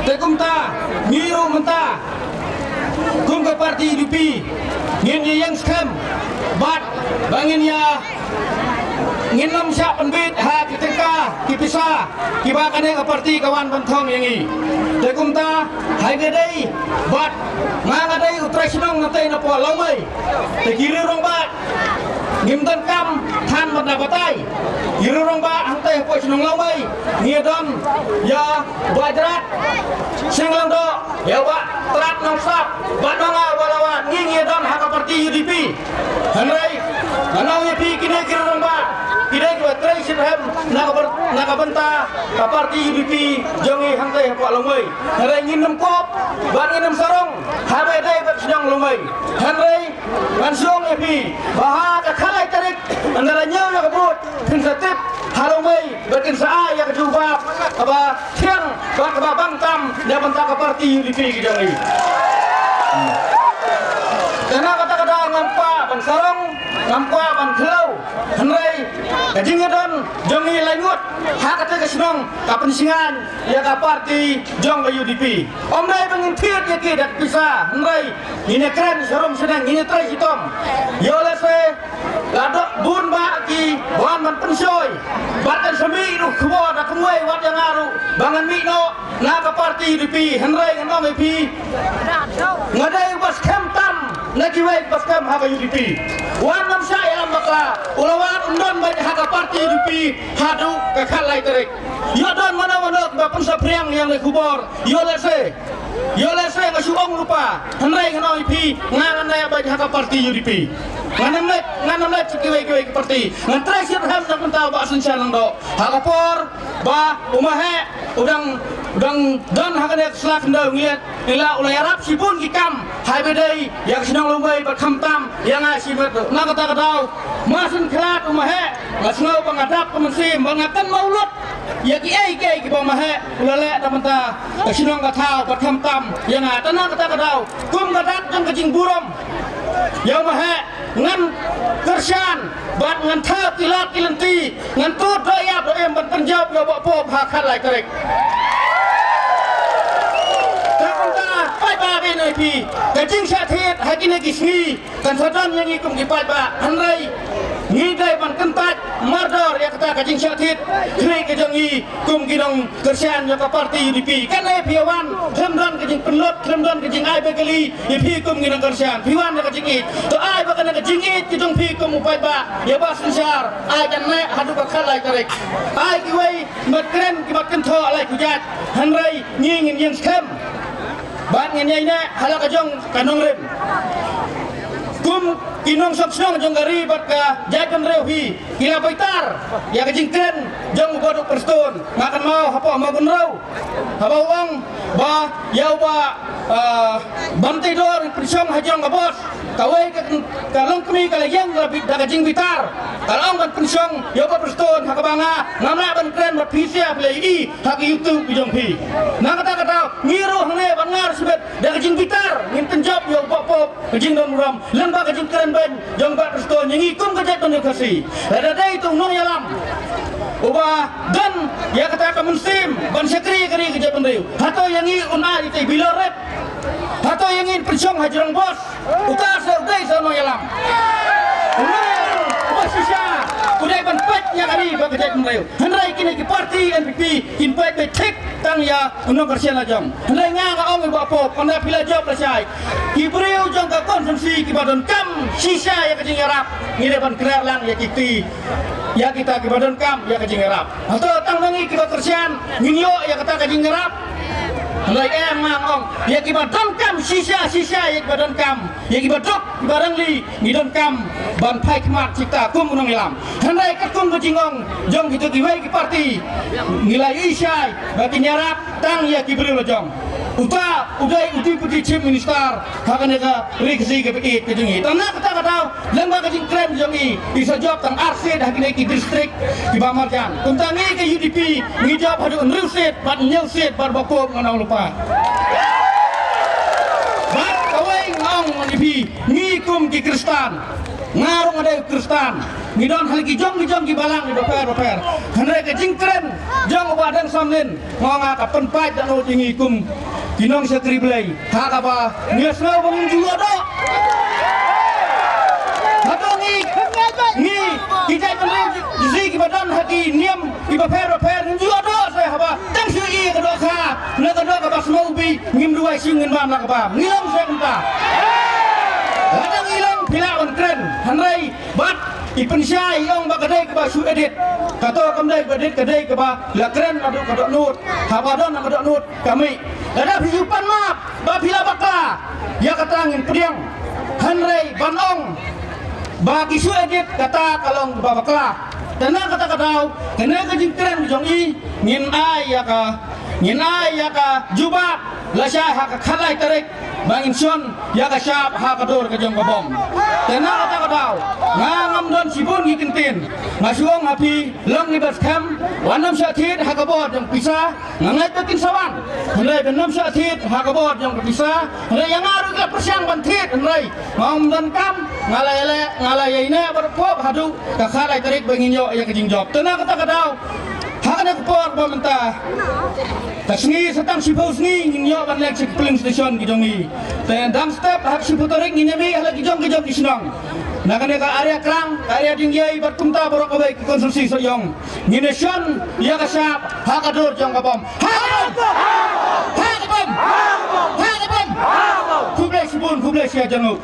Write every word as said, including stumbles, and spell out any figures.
Te kumta, ngi ruh mynta, kum ka party U D P, ngin ïa ïeng skhem, bad ba ngin ïa, ngin ym shah pynbit ha ki tyngka ki pisa kiba kane ka party ka wan ban thong ïa ngi. Te kumta, ha kaba ïadei bad nga, nga dei u trai shnong na tei na poh Lawmei. Te ki riew rangbah ngim donkam than bad na batai. Ki riew rangbah hangtei hapoh shnong Lawmei, ngi don ïa Bah Jrat Seng Lyngdoh, ïa Bah Trat Nongsap, bad ma nga Bah Lawan, ngi, ngi don ha ka party U D P. Hynrei nga ong ïa phi, kine ki riew rangbah ki dei kiba trei shitrhem na ka byn-, na ka bynta ka party U D P jong ngi hangtei hapoh Lawmei. Hynrei ngin ym kup bad ngin ym sarong haba ïadei bad shnong Lawmei. Hynrei ngan shu ong ïa phi ba ha ka khatlai tarik, ynda la ñiew ïa ka vote, phin sa tip ha Lawmei bad kin sa ai ïa ka jubab kaba thiang bad kaba bang tam na bynta ka party U D P ka jong ngi. Te na kata ka daw ngam kwah ban sarong, ngam kwah ban khlaw, hynrei ka jingïadon jong ngi laingut ha kata ka shnong ka pynshngaiñ ïa ka party jong ka U D P. Ym dei ba ngin thied ïa ki da ka pisa, hynrei ngin ïa kren sharum shaneng, ngin ïa trei shitom. Ïoh lehse la don bun bah kiba wan ban pynshoi, bad kan sa mih ruh khubor da kumwei wat ïa nga ruh ba ngan mih noh na ka party U D P. Hynrei ngan ong ïa phi, nga dei uba skhem tam na kiwei kiba skhem ha ka U D P. Wat nym shah ïalam bakla, u Lawan un don beit ha ka party U D P haduh ka khatlai tarik. Ïoh don mano mano kiba pynsaphriang ïa kane ka khubor, ïoh lehse, ïoh lehse nga shu ong lypa, hynrei ngan ong ïa phi, nga ngan leh beit ha ka party U D P. Ngan ym leit, ngan ym leit sha kiwei kiwei ki party. Ngan trei shitrhem na ka bynta u Bah Synshar Lyngdoh. Ha ka por ba u Maheh u dang, u dang don ha kane ka sla khyndew ngi leit, ngi la, u la ïarap shibun ki kam ha kaba ïadei ïa ka shnong Lawmei bad khamtam ïa nga shimet ruh. Na kata ka daw, ma sngewkhlad u Maheh, nga sngew ba nga dap ka mynsiem, ba nga kynmaw lut ïa kiei kiei kiba u Maheh u la leh na ka bynta ka shnong ka thaw bad khamtam ïa nga. Te na kata ka daw, kum ka dak jong ka jingburom ïa u Maheh, ngan kyrshan bad ngan thaw ki lad ki lynti, ngan tuid doh ïap doh im ban pynjop ïa u Bah Pope ha ka khatlai tarik. Te kumta, paidbah, ba ïa phi, ka jingshah thied ha kine ki sngi kan sa don ïa ngi kum ki paidbah, hynrei ngi dei ban kyntait mardor ïa kata ka jingshah thied khlieh ka jong ngi kum ki nongkyrshan jong ka party U D P. Kane phi wan khlem don ka jingpynlut, khlem don ka jingai bekali ïa phi kum ki nongkyrshan. Phi wan da ka jingïeit. To ai ba kane ka jingïeit ka jong phi kum u paidbah ïa u Bah Synshar, ai kan neh haduh ka khatlai tarik. Ai kiwei ki mat kren, ki mat kynthoh, ai khuid. Hynrei ngi ngin ïeng skhem bad ngin ïeng neh ha la ka jong ka nongrim. Kum ki nongshong shnong jong ka ri bad ka jaitbynriew hi, ki la bitar ïa ka jingkren jong u Bah Prestone. Nga kynmaw hapoh Mawbynriew haba u ong ba ïa u Bah, ah, Banteidor pynshong ha jrong ka bos. Kawei ka, ka longkmie ka la ïeng da ka jingbitar, ka la ong ban pynshong ïa u Bah Prestone ha kaba nga ngam lah ban kren bad phi sha phi la ïohi ha ka YouTube ka jong phi. Na kata ka daw ngi ruh hangne bad nga ruh shibit da ka jingbitar ngin pynjop ïa u Bah Pope ka jingdon burom lyngba ka jingkren beiñ jong u Bah Prestone ïa ngi kum ka jaitbynriew Khasi. Lada dei uto u nongïalam uba don ïa kata ka mynsiem ban shakri ïa ka ri ka jaitbynriew, hato ïa ngi un ai ïa ka bilor rep? Hato ïa ngi un pynshong ha jrong bos? Uta sa u dei sa u nongïalam. U nongïalam uba shisha u dei ban peit ïa ka ri bad ka jaitbynriew. Hynrei kine ki party N P P kin peit beit thik tang ïa u nongkyrshan lajong. Hynrei nga nga ong ïa u Bah Pope, ynda phi la jop lashai, ki briew jong ka constituency kiba donkam shisha ïa ka jingïarap, ngi dei ban krer lang ïa ki kti ïa kita kiba donkam ïa ka jingïarap. Hato tang ma ngi kiba kyrshan ngin ïoh ïa kata ka jingïarap? Hynrei em, nga ong ïa kiba donkam shisha, shisha ïa kiba donkam, ïa kiba duk, kiba rangli, ngi donkam ban phai khmat sha kita kum u nongïalam. Hynrei katkum ka jingong jong kito kiwei ki party, ngi la ïohi shai ba kin ïarap tang ïa ki briew lajong. Uta u dei u Deputy Chief Minister ha kane ka ri Khasi kaba ïeit ka jong ngi. Tang na kata ka daw, lyngba ka jingkren jong ngi, ngi sa jop tang ar seat ha kine ki district kiba marjan. Kumta ngi ka U D P ngi jop haduh hynriew seat bad hynñiew seat bad Bah Pope ngan ong lypa. Bad kawei nga ong ïa phi, ngi kum ki Khristan, Nga ruh nga dei u Khristan. Ngi don ha la ki jong ki jong ki balang kiba pher ba pher. Hynrei ka jingkren jong u Bah Deng Samlin, nga ong ka pynpait da ngut ïa ngi kum ki nongshakri Blei. Ha kaba ngi sngew ba ngim ju ïoh doh. Hato ngi, ngi ki jaitbynriew Khasi kiba don ha ki niam kiba pher ba pher, ngim ju ïoh doh se haba tang shu ïohi ka dohkha, na ka doh kaba sngewbha, ngim duwai shuh, ngin bam la ka bam. Ngi long se kumta. Lada ngi long, phi lah ban kren. Hynrei bad i pynshai i ong ba ka dei kaba shu edit. Kato kam dei ba edit, ka dei kaba la kren naduh ka dohnud. Haba don na ka dohnud ka mih. Lada phi shu pan map ba phi la bakla, ïa kata ngin pdiang. Hynrei ban ong ba ki shu edit, kata ka long kaba bakla. Te na kata ka daw, kane ka jingkren jong i, ngin ai ïa ka, ngin ai ïa ka jubab lashai ha ka khatlai tarik ba ngin shon ïa ka shap ha ka dur ka jong ka bom. Te na kata ka daw, nga ngam don shibun ki kyntien. Nga shu ong ha phi, long ngi ba skhem, wat nym shah thied ha ka bor jong pisa. Nga ngeit ba kin sa wan. Hynrei ba nym shah thied ha ka bor jong ka pisa. Hynrei ïa nga ruh ki la pyrshang ban thied, hynrei ngam donkam. Nga la ïaleh, nga la ïaineh bad u pop haduh ka khatlai tarik ba ngin ïoh ïa ka jingjop. Te na kata ka daw, ha kane ka por ba mynta, ka sngi sa tang shiphew sngi ngin ïoh ban leit sha ki polling station ki jong ngi. Te dang step ha ka shiphew tarik ngin ïa mih ha la ki jong ki jong ki shnong. Na kane ka area Krang, ka area Diengiei bad kumta baroh kawei ki constituency Sohiong, ngin ïa shon ïa ka shap ha ka dur jong ka bom. Ha ka bom! Ha ka bom! Ha ka bom! Khublei shibun, khublei shihajar nguh.